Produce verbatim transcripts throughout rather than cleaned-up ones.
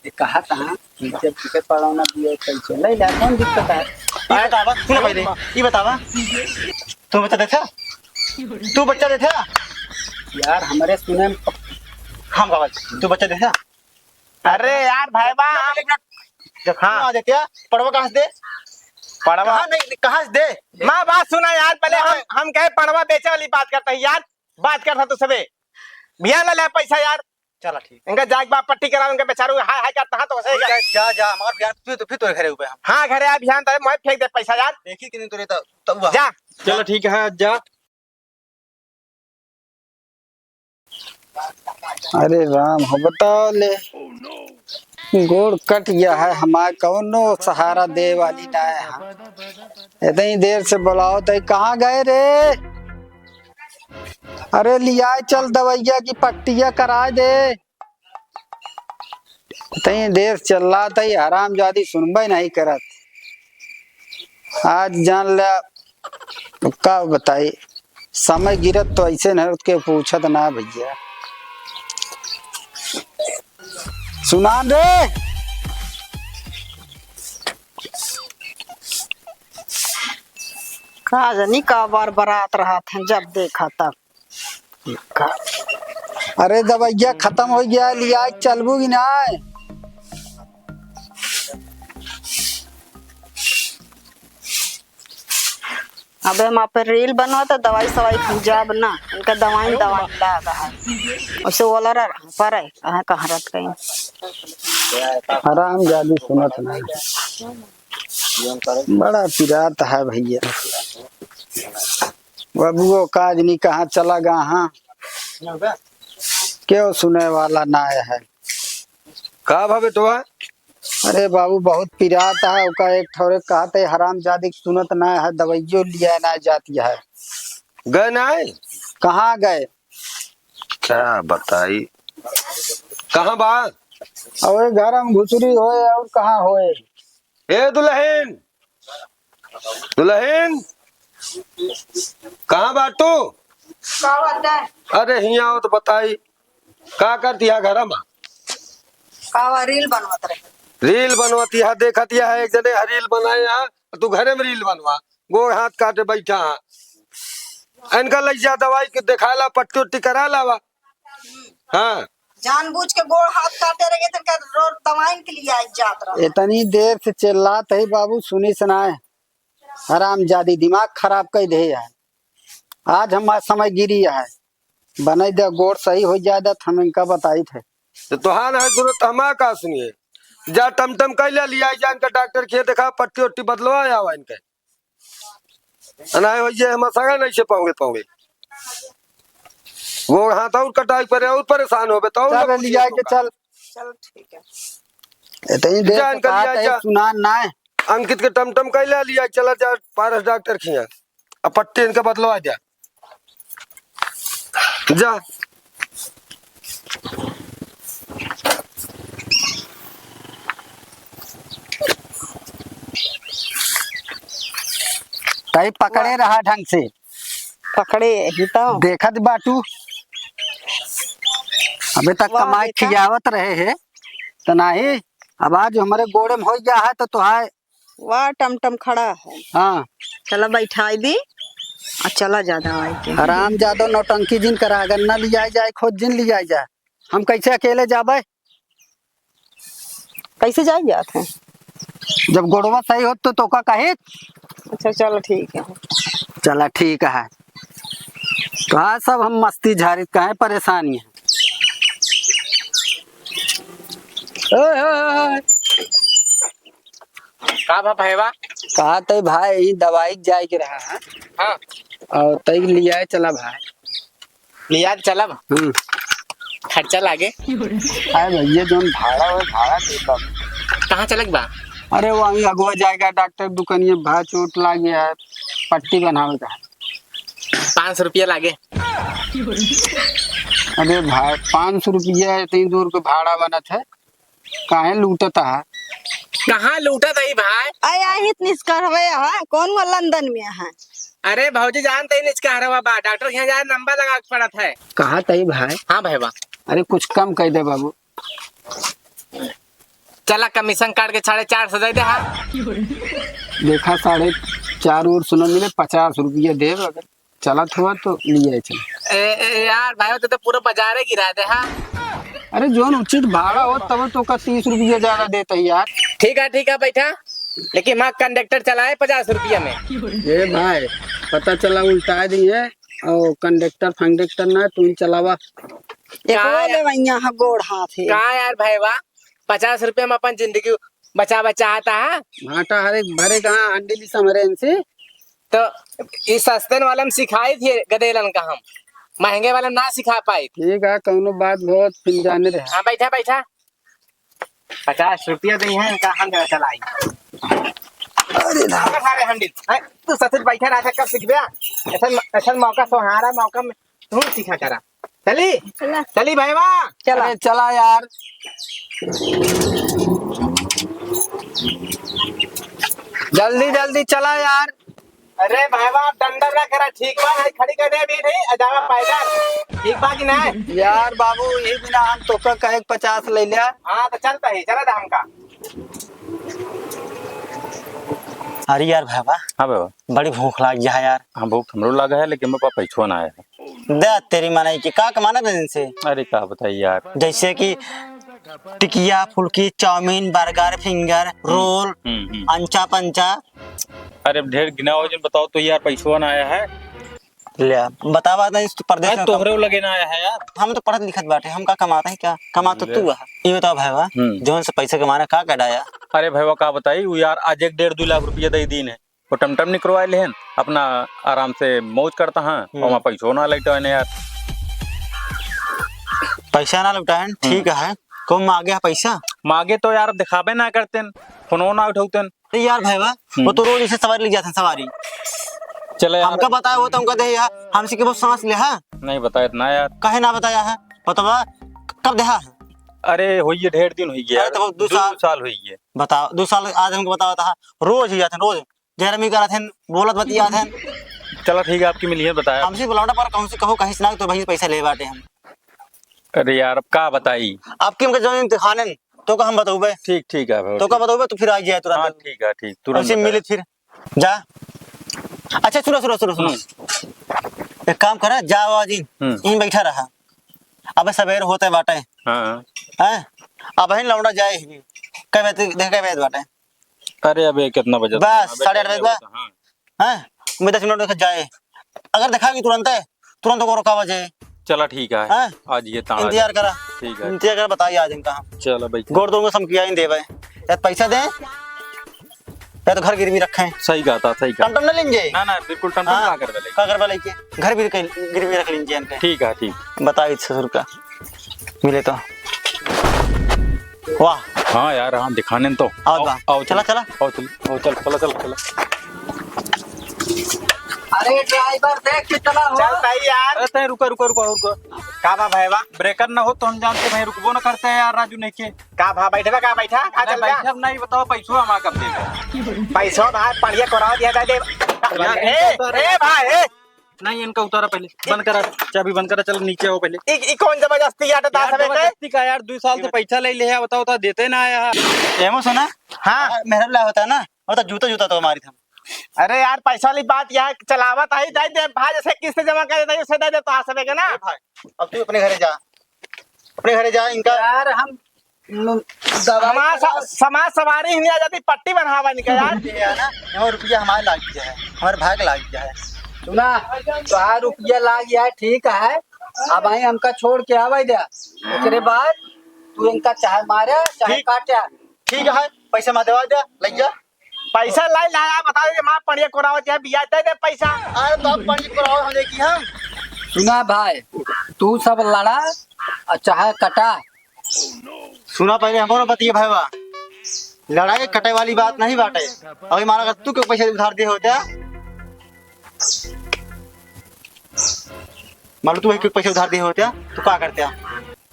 ये कहा था कि जब तुके पढ़ाना दिए कैसे ले ले, कौन दिक्कत है? ई बतावा, सुन पहले, ई बतावा, तू बच्चा देथा? तू बच्चा देथा? यार, हमरे सुने में प- हम बाबा, तू बच्चा देथा? अरे यार, भाई बा, हम जब हाँ। आ जाते हैं, पड़वा कहाँ से दे? पड़वा? कहाँ नहीं, कहाँ से दे? माँ, बात सुना यार, पहले हम, हाँ। हम कहे पड़वा बेचे वाली बात करते हैं यार, बात करता तू सबे। भैया, ले ले पैसा यार। चला, ठीक। इनका जाके बाप पट्टी कराओ, इनका बेचारू हाय हाय करता है तो सही जा, जा, जा, हमार बिहान, तू तो फिर तोरे घरे हुए हम। हाँ, घरे आ बिहान, तोरे मैं फेंक दे पैसा यार। देखी कि नहीं तोरे तो, तो हुआ। जा। चला, ठीक है, जा। अरे राम हो, बताओ ले, गोड़ कट गया है हमार, कौनो सहारा दे वाली ना है। इतनी देर से बुलाओ तो कहाँ गए रे? अरे लियाए चल दवैया की पट्टिया कराए दे। इतनी देर चिल्लात है, हरामजादी सुनबे नहीं करत। आज जान ले, तो का बताई, समय गिरत तो ऐसे नहीं, के पूछत ना भैया। सुनान रे। का जानी का बार बरात रहत हैं, जब देखा तब। अरे दवैया खत्म हो गया, लिया चलबू कि ना? अबे हम आप पे reel बनवा तो दवाई सवाई जाब ना, इनका दवाई दवाई लाग है। उसे वाला रहा पर है, कहाँ कहाँ रत कहीं। हरामजादी सुनत ना, बड़ा पिरात है भैया। बबुओ का आदमी कहाँ चला गा, हाँ? क्यों सुने वाला ना है? का भा बेटवा? अरे बाबू, बहुत पिरात है, ओका एक ठौरे कहत है, हरामजादी के सुनत ना है, दवाइयो लिया ना जाती है। गए ना है? कहाँ गए? क्या बताई, कहाँ बा? अरे घर में घुसरी होए, और कहाँ होए? ए दुल्हन, दुल्हन, कहाँ बाटू? का बात है? अरे हियाँ आओ तो बताई, का करती है घर में? का बा, reel बनवत रहे। Reel बनवती है, देखती है, एक जने है reel बनाए है, तू घरे में reel बनवा, गोड़ हाथ काटे बैठा है। इनका लइ जा दवाई के देखाला, पट्टी उट्टी करा लावा। हाँ। जानबूझ के गोड़ हाथ काटे रहे, तो इनका रो-, दवाई के लिए आज जात रहा। इतनी देर से चिल्लात है बाबू, सुनी सुनाए। हरामजादी दिमाग खराब कर दे है। आज हमार समय गिरी है, बनाई दे, गोड़ सही हो जाए दे, हम इनका बताई थे। तो तोहार है जरूरत, हमार का सुनिए? जा टमटम कैले लिया, जा इनका डॉक्टर के देखा, पट्टी उट्टी बदलवा आवा इनके। अनाए हो ये हमार सगा नहीं से पाओगे, पाओगे। वो हाथ और कटाई परे और परेशान होबे, तो और चल ना पूछिए लिया तो के का। चल। चल ठीक है। इतनी देर जा से इनका कहा लिया था, जा। सुना ना है। अंकित के टमटम कैले लिया, चला जा पारस डॉक्टर खिया। अब पट्टी इनका बदलवा जा। जा। तई पकड़े रहा ढंग से। पकड़े ही तो। देखत बाटू। अबे तक वाह कमाई बेटा। खियावत रहे है। तो नाही, अब आज हमरे गोड़े में हो गया है तो तोहार वाह, टमटम खड़ा है। हाँ। चला बैठाई दी, आ चला जा दवाई के। हरामजादो, नौटंकी जिन करा, अगर न लियाई जाए, खुद जिन लियाई जाए, हम कैसे अकेले जाबे? कैसे जाए जात है? जब गोड़वा सही होत तो तोका कहित। अच्छा, चलो ठीक है। चला ठीक है। तो हाँ, सब हम मस्ती झारित काहे परेशानी है। ओए, ओए, ओए। का भा भैवा? कहा तई भाई, ई दवाई जाए के रहा है। हाँ। और तई लियाए चला भाई। लियाए चला भा। हम्म। खर्चा लागे। अरे भैया, जौन भाड़ा हो, भाड़ा दे बाबू। कहाँ चलक बा? अरे, वहीं अगुआ जाएगा डॉक्टर दुकानिया, भा चोट लाग गया है, पट्टी बनावे का है। पाँच सौ रुपया लागे। अरे भाई, पाँच सौ रुपया इतनी दूर के भाड़ा बनत है, काहे लूटत है? कहाँ लूटत है भाई? अरे, आहित निष्कर्वे है, कौन वो लंदन में है? अरे भौजी, जानते ही निष्कर्वा बा, डॉक्टर के यहाँ जाए, नंबर लगा के पड़त है। कहा तई भाई? हाँ भाई बा। अरे, कुछ कम कर दे बाबू। चला, कमीशन काट के साढ़े चार सौ दे दे, हाँ। देखा, साढ़े चार और सुना मिले, पचास रुपया देब, अगर चलत हुआ तो लिया चल। ए, ए, यार भाई, तो, तो पूरा बाजारे गिरा दे, हाँ। अरे, जोन उचित भाड़ा हो, तब तो का तीस रुपया ज्यादा देता है यार। ठीक है, ठीक है, बैठा, लेकिन वहाँ कंडक्टर चलाए पचास रुपया में। ए भाई, पता चला उल्टा दिए, और कंडक्टर फंडक्टर ना, तू ही चलावा। एक का वो यार? ले भैया, हाँ, गोड़ हाथ है। का यार भाई, वाह, पचास रुपया में अपन जिंदगी बचावा चाहता है। भाटा हर एक भरे कहाँ अंडी ली समरे इनसे। तो इस सस्ते वाले में सिखाई थी गदेलन का हम, महंगे वाले में ना सिखा पाई। ठीक है, कौनो बात बहुत फिर जाने रहे। हाँ, बैठा, बैठा। पचास रुपया दे हैं, का हम जरा चलाई। अरे ना। अबे सारे हंडिल, हैं? तू ससुर बैठा रहा था, कब सीखबे? ऐसा, ऐसा मौका सोहारा, मौका में तू सीखा करा। चली? चला। चली भाईवा? चला। अरे चला यार। जल्दी, जल्दी चला यार। अरे भाईवा, डंडा ना करा, ठीक बा? नहीं, खड़ी कर दे अभी, नहीं, आ जावा पैदल। ठीक बा कि नहीं? यार बाबू, यही बिना हम तोका कहे के पचास ले लिया। हाँ, तो चलता ही, चला था हमका। अरे यार भाईवा, हाँ भाईवा। बड़ी भूख लाग गया है यार। हाँ, भूख हमरो लागा है, लेकिन मेरे पास पैसवा ना आया है। दे तेरी मनई की, का कमाना दे दिन से? अरे का बताई यार। जैसे कि टिकिया, फुल्की, चाउमीन, बर्गर, फिंगर, हम्म। रोल, हम्म, हम्म। अंचा पंचा। अरे अब ढेर गिना हो जिन बताओ तो यार, पैसवा ना आया है। ले, बतावा नहीं, तू परदेस अरे में तोहरे काम लगे ना आया है यार। हम तो पढ़त लिखत बाटे, हम का कमाता है क्या? कमाता ले। तू है। ये बताओ भाईवा, हम्म। जौन से पैसा कमाना का कडाया? अरे भाईवा का बताई, वो यार आज एक डेढ़ दो लाख रुपया दे दीन है। वो टमटम निकरवाए लेहन, अपना आराम से मौज करता हाँ, हम्म। और वहाँ पैसो ना लौटाए ने यार। पैसा ना लौटाए, हम्म। ठीक है, कौन मांगे है पैसा? मांगे तो यार, अब दिखाबे ना करते, फोनो ना उठाते। अरे यार भाईवा, हम्म। वो तो रोज इसे सवारी ले जाते हैं, सवारी। चले यार। हमका बताया हो तो हमका दे यार, हमसे के वो सांस ले, हाँ? नहीं बताया इतना यार। काहे ना बताया है? बतावा, कब देहा है? अरे, होइए, ढेर दिन होइए अरे, यार। तो दो दो साल। साल होइए। बताओ, दो साल आज हमको बतावा था, रोज ही जाते हैं, रोज। जहरमी करत हन, बोलत बतियात हन। चला ठीक है, आपकी मिलिए बताया। हमसे बुलावना पर कहूँ से कहो, कहीं से ना तो भाई पैसा ले बाटे हम। अरे यार, अब का बताई? आपकी हमके जमीन दिखाने न, तो का हम बताऊबे। ठीक, ठीक है भाई, तो का ठीक। बताऊबे, तो फिर आ जाए तुरंत। हाँ, ठीक है, ठीक, तुरंत हमसे बताया। मिले फिर। जा। अच्छा, सुनो, सुनो, सुनो, सुनो। हम्म। एक काम करा, जा बाबा जी, हम्म। यहीं बैठा रहा। अबे सवेर होते बाटे। हाँ। हैं? अब ही लौंडा जाए ही। कह बजे, देख, कह बजे बाटे। अरे, अबे कितना बजे? बस, अबे साढ़े आठ बजे बा। हाँ। हैं? मैं दस मिनट में जाए। अगर देखा कि तुरंत है, तुरंत ओको रोकावा जाए। चला, ठीक है। हैं? आज ये ताना इंतजार जाए। करा। ठीक है। इंतजार करा, बताइए आज इनका हम। चलो भाई। गोड़ दोनों समकिया ही देवे। या तो पैसा दे, या तो घर गिरवी रखे। सही कहा था, सही कहा। टमटम न लेंगे। ना, ना, बिल्कुल टमटम हाँ, का करबे लेके? का करबे लेके? घर भी गिरवी रख लेंगे इनके। ठीक है, ठीक। बताइए ससुर का। मिले तो। वाह। हाँ यार, हाँ, दिखाने तो। आओ आओ, बा। आओ, चला, चल। चला। आओ, चल, आओ, चल, चला, चला, चला। अरे ड्राइवर, देख के चला हो। चल भाई यार। अरे तै रुका, रुका, रुका, रुका। का बा भाई बा? ब्रेकर न हो तो हम जानते भाई रुकबो न करते हैं यार, राजू नहीं के। का भा, बैठबा का, बैठा? का अरे चल रहा? बैठब नहीं, बताओ पैसो हमारा कब देबे? पैसो भाई, पढ़िया कराओ दिया जाए दे। यार, ए, इनका उतारा। ए भाई, ए। नहीं, इनका उतारा पहले। बंद करा, चाबी बंद करा, चल नीचे आओ पहले। ई, ई कौन जबरदस्ती आटा यार, दास हवे के? जबरदस्ती का यार, दो साल से पैसा ले ले है, बताओ तो देते ना आया है। एमो सुना? हाँ। मेहरब ला होता ना, और तो जूता, जूता तो मारी था। अरे यार, पैसा वाली बात यार, चलावत आई, दे दे, भाई जैसे किस्त जमा करे, दे, उसे दे दे, तो आ सकेगा ना। ए भाई, अब तू अपने घरे जा, अपने घरे जा, इनका यार, हम न-, दवाई हमार करा। स-, समाज सवारी ही नहीं आ जाती, पट्टी बन्हावा निकल यार। ये है ना, हमार रुपया हमारे लाग गया है, हमारे भाई के लाग गया है। सुना, तोहार रुपया लाग गया है, ठीक है, अब आई हमका छोड़ के आवे दे, ओकरे बाद तू इनका चाहे मारे, चाहे ठीक। काटे। ठीक है, पैसा मा देवा दे, लग जा। पैसा लाई लाया, बता दे, माँ पड़िया कोरावत है, बियाह दे दे पैसा। अरे बाप, पड़िया कोरावत हम देखी हम। सुना भाई, तू सब लड़ा और चाहे कटा। सुना पहले हमरो बतिया भाईवा, लड़ाई कटे वाली बात नहीं बाटे। अभी मारा अगर तू के पैसा उधार दे होता, मान लो तू के पैसा उधार दे होता, तो का करते?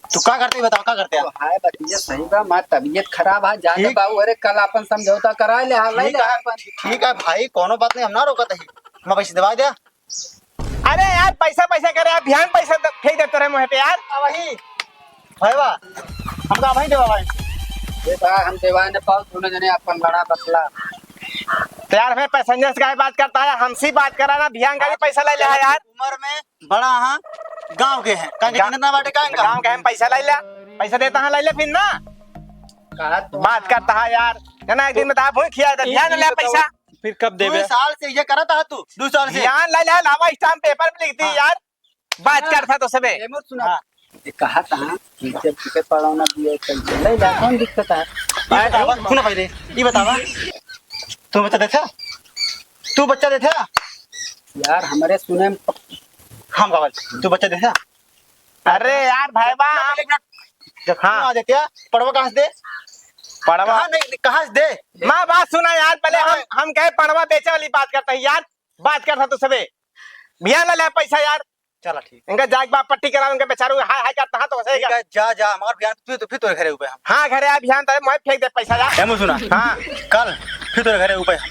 तू का करते ही बताओ, का करते? तो हाय बतिया सही बा, मार तबीयत खराब है, जा दे ठीक। बाबू, अरे कल अपन समझौता करा ले, हाँ, ले ठीक ले है, अपन। ठीक है भाई, कोनो बात नहीं, हम ना रोकत ही, हम पैसे दबा दे। अरे यार, पैसा, पैसा करे, अभियान पैसा द-, फेंक देते रहे मुँह पे यार। अब वही, भाईवा, हमका वही देवा भाई। ये बा, हम देवान पाओ, दोनों जने अपन बड़ा बसला। तो यार, हमें पैसेंजर से काहे बात करता है, हमसे ही बात करा ना, भियान का भी पैसा ले ले है यार। उम्र में बड़ा हाँ, गाँव के हैं, कहाँ के गा-, चिन्हत ना बाटे, कहाँ के गाँव के हम पैसा ले ले, पैसा देता है, ले ले फिर ना। कहा तो बात करता है यार, है ना, एक दिन में तो आप हुई खिया दे, ध्यान ले पैसा। फिर कब देबे? दो साल से ये करत है तू, दो साल से। ध्यान ले ले, लावा स्टाम्प पेपर पे लिख दी हाँ। यार। बात हाँ। करता तो सबे। ए, मोर सुना। हाँ। ये कहा था कि जब टिकट पड़ाव ना दिए, तो ले जा, कौन दिक्कत है? ये बतावा, सुना पहले, ये बतावा, तू बच्चा देथा? तू बच्चा देथा? यार, हमरे सुने में प- हम का बात? तू बच्चा देथा? अरे यार, भाई बा, हम एक मिनट। जब हाँ। तू आ जाते, पड़वा कहाँ से दे? पड़वा। कहाँ नहीं, कहाँ से दे? माँ, बात सुना यार, पहले हम, हाँ। हम कहे पड़वा बेचे वाली बात करता है यार, बात करता तो सबे। भियान ले ले पैसा यार। चला ठीक। इनका जाके बाप पट्टी कराओ, इनका बेचारू हाय हाय करता है तो सही ठीक का। है, जा, जा, मगर भियान तू तो फिर तोरे घरे उबे हम। हाँ, घरे आ भियान, तब मैं फेंक दे पैसा जा। ए, मुँह सुना। हाँ। कल फिर तोरे घरे उबे हम।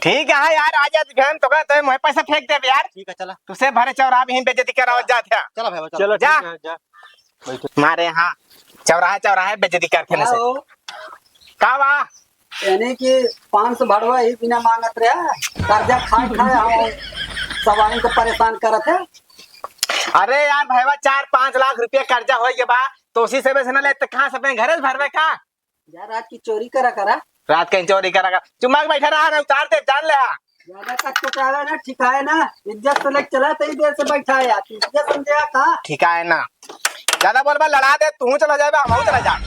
ठीक है यार, आ जा भियान, तो कहते हैं मैं पैसा फेंक दे यार। ठीक है, चला। तुसे भरे चौराहा भी बेइज्जती करावत जात है। चला भाई, चला। चलो, जा। ठीक है, जा। बैठो। मारे हाँ, चौराहा चौराहा बेइज्जती करके न से। आओ। का बा? यानी कि पाँच सौ भड़वा ही बिना मांगत रहा, कर्जा खाए खाए हम सवारी को परेशान करत है। अरे यार भाईवा, चार पाँच लाख रुपया कर्जा होइ गया बा, तो उसी से बेसे न ले, तो कहाँ से अपने घरे से भरबे का? यार, रात की चोरी करा करा। रात कहीं चोरी करा करा, चुम्मा के बैठा रहा ना, उतार दे, जान ले। ज्यादा कटकटावे ना, ठिकाए ना, इज्जत से लेके चला, तई देर से बैठा है यार, इज्जत समझे का? ठिकाए ना, ज्यादा बोलबा, लड़ा दे, तू चला जाए बा, हम चला जा।